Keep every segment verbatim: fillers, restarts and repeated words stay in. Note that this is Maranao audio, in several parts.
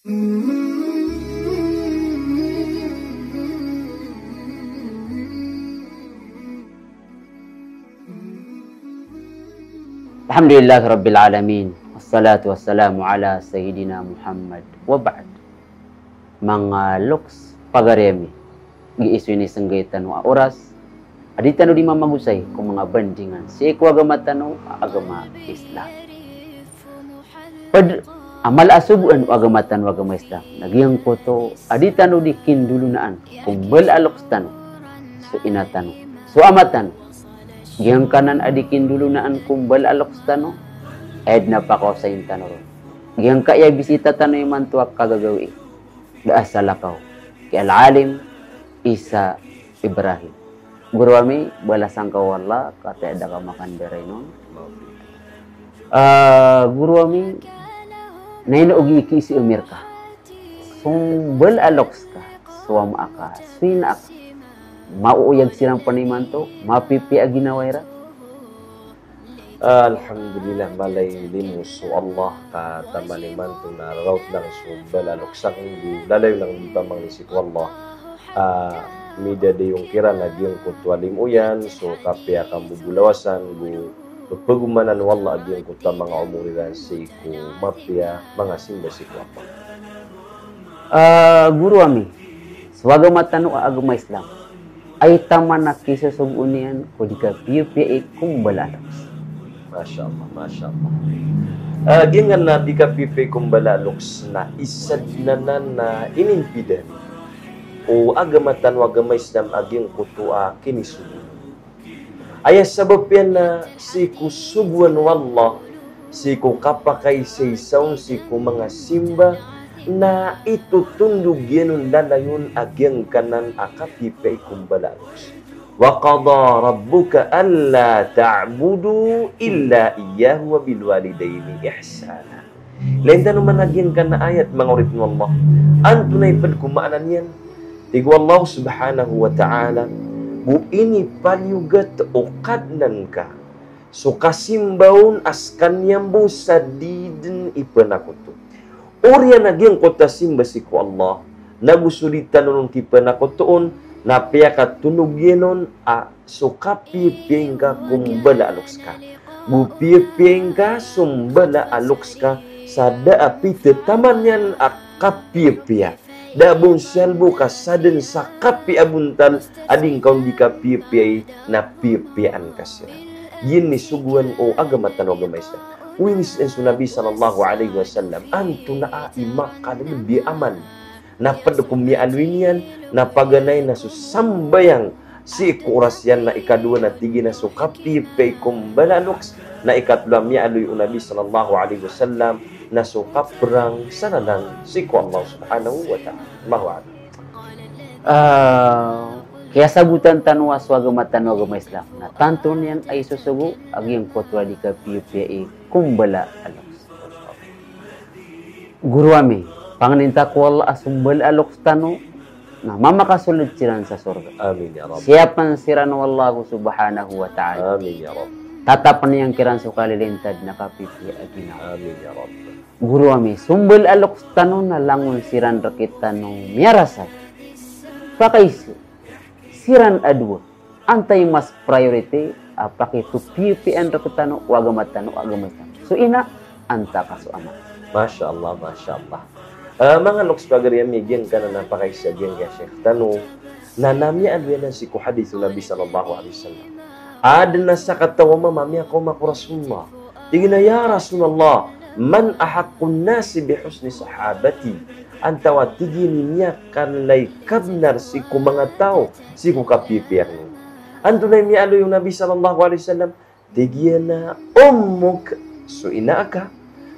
Alhamdulillahi Rabbil Alamin. Wassalatu wassalamu ala Sayyidina Muhammad. Wa ba'd. Manga loks pagari ami, giya so inisenggay tano a oras a di tano di mamagosay ko manga bandingan sii ko agama tano a agama Islam. Ped a mala a sogoan o agama tano a agama Islam na giyangkoto a di tano di kindolonaan ko mbala a loks tano, so ina tano, so ama tano. Giyangkanan a di kindolonaan ko mbala a loks tano, aya den a pakaosayin tano ron. Giyangkaya bisita tano imanto a kagagawii, da a salakaw ki Al-Alim Isa Ibrahim. Goro ami, balasan ka o Allah ka aya da ka makandaray non. Ah, goro ami, na ino ogi ki isi Amerika. So mbala a loks ka, so ama aka, so ina aka, maoyag siran pen imanto, mapipiya a ginawa iran. Alhamdulillah, mala i limo so Allah ka taman imanto na raraot lang so mbala a loks aken, go lalayon lang di pamangni sii ko Allah. Ah, midadayong kiran a giyangkoto a limo iyan so kapiya kambobolawasan, go pegomanan o Allah a giyangkoto a manga omor iran sii ko mapiya, manga simba sii ko Allah. Ah, goro ami, so agama tano a agama Islam, aya taman a kisosogoon iyan ko di kapiyapiyai ko mbala a loks. Masha Allah, masha Allah. Ah, giyangkanan a di kapiyapiyai ko mbala a loks na isa den anan a inimpidan o agama tano a agama Islam a giyangkoto a kinisogoon. Aya sabap iyan na sii ko sogoan o Allah, sii ko kapakaisaisa on sii ko manga simba, na itotondog iyan on lalayon a giyangkanan a kapiyapiyai ko mbala a loks. Wa qada rabbuka alla ta'budu illa iyyahu wa bil walidayni ihsana. Ilay tano man a giyangkanan a ayat, manga oripen o Allah. Antonaa i ped ko maana niyan? Tig o Allah subhanahu wa ta'ala, go inipaliyogat o Kadnan ka so kasimba on a sekaniyan bo sa di den ipenakoto. Oriyan a giyangkoto a simba sii ko Allah, na go so di tano ron kipenakoto on, na piyakatondog iyan on a so kapiyapiyai ngka ko mbala a loks ka. Go piyapiyai ngka so mbala a loks ka sa da a pitetaman iyan a kapiyapiya. Da a bonsal bo ka sa den sa kapiya a bontal a di ngka on di kapiyapiyai na piyapiyaan ka siran. Giyanan i sogoan o agama tano a agama Islam. Owinisan so Nabi sallallahu alaihi wasallam, antonaa i makalelebi a amal. Na ped ko miyaaloy niyan, na paganay na so sambayang sii ko oras iyan, na ikadowa na tig iyan a so kapiyapiyai ko mbala a loks, na ikatlo a miyaaloy o Nabi sallallahu alaihi wasallam na so kaperang sa lalan sii ko Allah subhanahu wa ta'ala. Allahu a'lam. Ah, kiyasabotan tano a so agama tano a agama Islam na tanto niyan a isosogo a giyangkoto a di kapiyapiyai ko mbala a loks. Goro ami, pangnin ta ko Allah a so mbala a loks tano na mamakasold siran sa sorga. Amin ya Rabb. Siyapen siran o Allah subhanahu wa ta'ala. Amin ya Rabb. Tatapen iyan kiran so kalilintad na kapipiya a ginawa. Amin ya Rabb. Goro ami, so mbala a loks tano na langon siran rektano miyarasad. Pakaiza siran a dowa. Antaa i mas priority a pakipiyapiyaan rektano o agama tano a agama Islam? So ina antaa ka so ama? Masha Allah, masha Allah. Ah, manga loks pagari ami, giyangkanan a pakaiza giyangkaya Sheikh tano na miyaaloy anan sii ko hadith o Nabi sallallahu alaihi wasallam. Aden a sakataw a mama a miyakaoma ko Rasulullah. Tig iyan a, "Ya Rasulullah, man ahaqqun nasi bi husni sahabati?" Antawaa, tig iyan, i miyakalay kabnar sii ko manga taw sii ko kapiyapiya aken? Antonaa i miyaaloy o Nabi sallallahu alaihi wasallam? Tig iyan a, "Ummuk," so ina aka.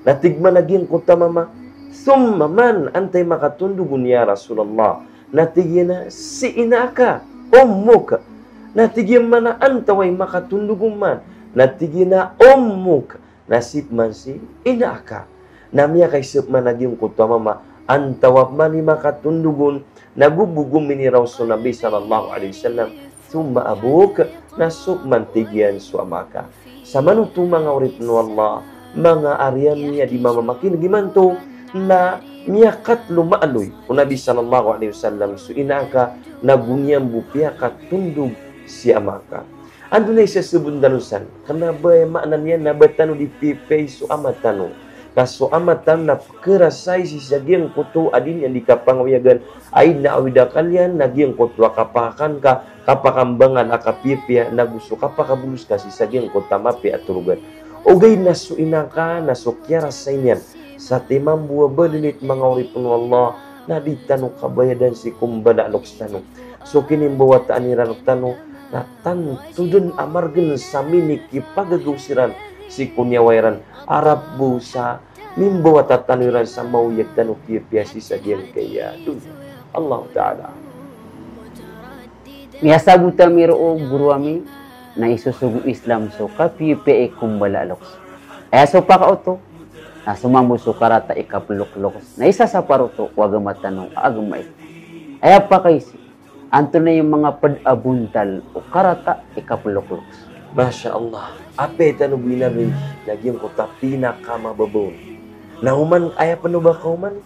Na tig man a giyangkoto a mama, "Thumma man?" Antaa i makatondog on, ya Rasulullah? Na tig iyan a, "Si ina aka, ummuk." Na tig iyan man a, "Antawaa i makatondog on man?" Na tig iyan a, "Ummuk." Na sii pman si ina aka. Na miyakaisa pman a giyangkoto a mama, antawaa pman i makatondog on, na go bo miniraw so Nabi sallallahu alaihi wasallam, "Thumma abuk," na so pman tig iyan so ama aka. Samanoto manga oripen o Allah, manga ari ami a di mamamakineg imanto, na Miyakatlo maaloy o Nabi sallallahu alaihi wasallam so ina angka na go niyan bo piyakatondog si ama angka. Antonaa i sasabon tano san? Kena ba aya maana niyan na ba tano di pipiya i so ama tano. Ka so ama tano na pekerasay sii sa giyangkoto a di niyan di kapangawiyagan, a aya na awid a akal iyan na giyangkoto a kapakakan ka, kapakambangan a kapiyapiya, na go so kapakabolos ka sii sa giyangkoto a mapiya a torogan. Ogaid na so ina angka na so kiyarasay niyan sa timan bo a balilit, manga oripen o Allah, na di tano kabayadan sii ko mbala a loks tano. So kinimbawataan iran rektano na tanto den a margen sa minikipagagaw siran sii ko niyawa iran, a rap bo sa mimbawata tano iran sa maoyag tano piyapiya sii sa giyangkaya doniya. Allahu Ta'ala. Miyasabot ami roo, goro ami, na isosogo o Islam so kapiyapiya i ko mbala a loks. Aya so pakaoto na so mambo so karata i kaplokloks, na isasapar oto o agama tano a agama Islam. Aya pakaiza, antonaa i manga ped a bontal o karata i kaplokloks? Masha Allah. Apiya tano bo inaloy na giyangkoto a pinakamababaw. Na oman, aya pen o ba ka oman,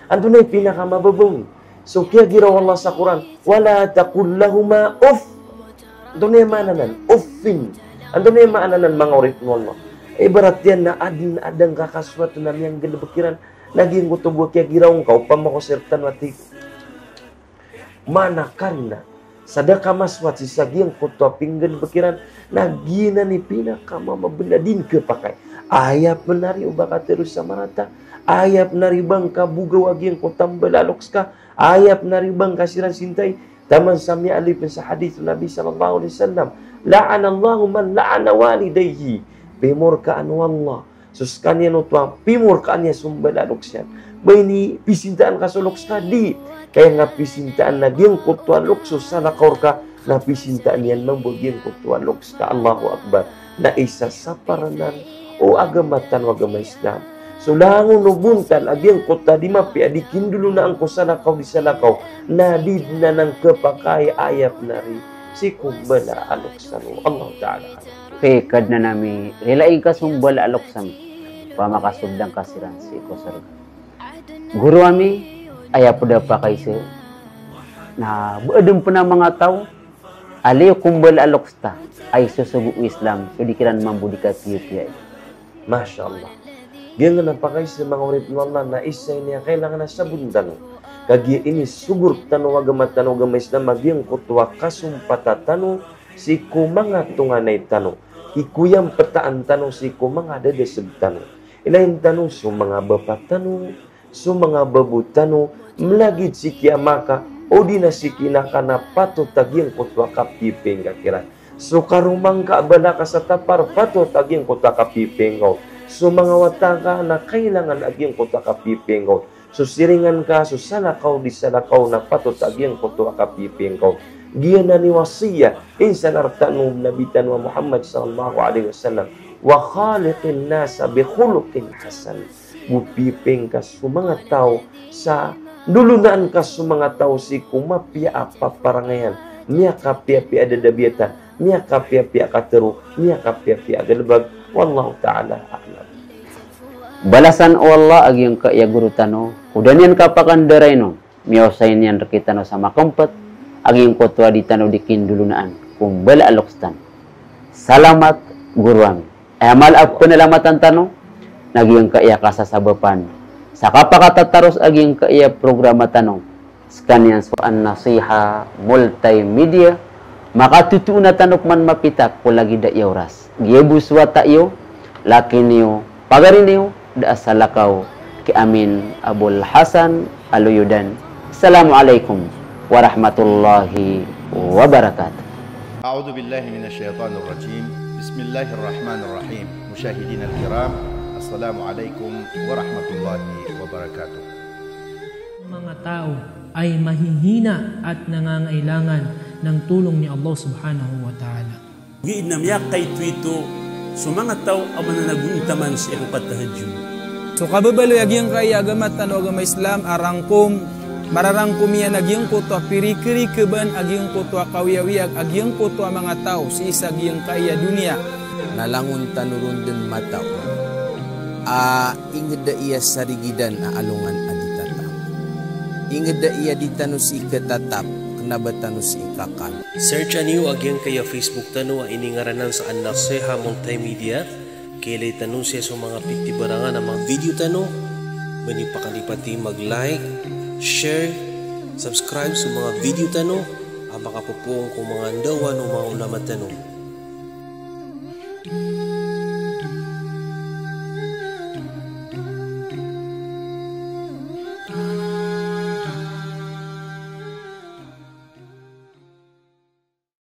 antonaa i pinakamababaw? So kiyagiraw o Allah sa Quran, "Wala taqul lahuma uff." Antonaa i maana nan? Uffin. Antonaa i maana nan, manga oripen o Allah? Ibarat iyan na aden a da ngka kasoat na miyanggalebek iran, na giyangkoto bo a kiyagiraw ngka, opama ko sii rektano a tig. Maana karina sa da ka masoat sii sa giyangkoto a pinggalebek iran, na giyanan i pinakamamabena a di ngka pakay. Aya pen ari o ba ka tero sa marata, aya pen ari o ba ngka bogaw a giyangkoto a mbala a loks ka, aya pen ari o ba ngka siran sintai, taman sa miyaaloy pen sa hadith o Nabi sallallahu alaihi wasallam, "La'anallahu man la'ana walidayhi." Pimorkaan o Allah so sekaniyan oto a pimorkaan iyan so mbala a loks iyan. Ba ini pisintaan ka so loks ka? Di. Ka aya ngka pisintaan na giyangkoto a loks o salakaw reka, na pisintaan iyan mambo a giyangkoto a loks ka. Allahu Akbar. Na isasapar anan o agama tano a agama Islam. So langon o bontal a giyangkoto a di mapiya a di kindolonaan ko salakaw di salakaw, na di den anan kepakay a aya pen ari sii ko mbala a loks tano. Allahu Ta'ala. Hay Kadnan ami, rilai ngka so mbala a loks ami, opama ka sold angka siran sii ko sorga. Goro ami, aya ped a pakaiza, na ba aden pen a manga taw a liyo ko mbala a loks ta a isosogo o Islam so di kiran mambo di kapiyapiyai. Masha Allah. Giyanan a pakaiza, manga oripen o Allah, na isa ini a kailangan a sabon tano. Kagiya inisogo rektano o agama tano a agama Islam a giyangkoto a kasompata tano sii ko manga tonganay tano, ikoyampetaan tano sii ko manga dadaseg tano. Ilayin tano so manga bapa tano, so manga babo tano, melagid sii ki ama ka odi na sii ki ina ka na patot a giyangkoto a kapiyapiya ngka kiran. So karoma ngka a bala ka sa tapar, patot a giyangkoto a kapiyapiya ngka on. So manga wata ka na kailangan a giyangkoto a kapiyapiya ngka on. So siringan ka, so salakaw di salakaw na patot a giyangkoto a kapiyapiya ngka on. Giyanan i wasiya, insan a rektano o Nabi tano a Muhammad sallallahu alaihi wasallam, "Wa khaliqin nasa bi khuluqin hasan." Go piyapiya ngka so manga taw sa ndolonaan ka so manga taw sii ko mapiya a paparangayan, miyakapiyapiya a dadabiyatan, miyakapiyapiya a katero, miyakapiyapiya a galebag. Wallahu ta'ala a'lam. Balasan o Allah a giyangkaya goro tano ko da niyan kapakandarai non, miyaosay niyan rekitano sa makempet a giyangkoto a di tano di kindolonaan ko mbala a loks tano. Salamat, goro ami. Aya mala a penalamatan tano na giyangkaya kasasabapan sa kapakatataros a giyangkaya programa tano, sekaniyan so An-Nasiha Multimedia. Makatotoo na tano peman mapita ko lagid a iya oras. Giya bo so wata iyo, laki niyo, pagari niyo, da a salakaw, ki Amin Abul Hasan Aloyodan. Assalamu alaikum warahmatullahi wabarakatuh. أعوذ بالله من الشيطان الرجيم. بسم الله الرحمن الرحيم. مشاهدينا الكرام، السلام عليكم ورحمة الله وبركاته. Manga taw ay mahihina at nangangailangan ng tulong ni Allah Subhanahu wa Ta'ala. Giid na miyakaitoito so manga taw a mananagontaman sii ko katahajjud. So kababaloy a giyangkaya agama tano a agama Islam a rangkom, mararangkom iyan a giyangkoto a pirikerikeban a giyangkoto a kawiyawiyag a giyangkoto a manga taw sii sa giyangkaya doniya. Na langon tano ron den mataw a inged a aya sarigidan a alongan a di tano Ingd a aya di tano sii khatatap, kna ba tano sii kakan. Search a niyo a giyangkaya Facebook tano a iningaranan sa An-Naseha Multimedia. Kailay tano siya so manga pitibarangan a manga video tano. Ba niyo pakalipati mag-like, share, subscribe so manga video tano a makapopoon ko manga ndawan o manga ulama tano.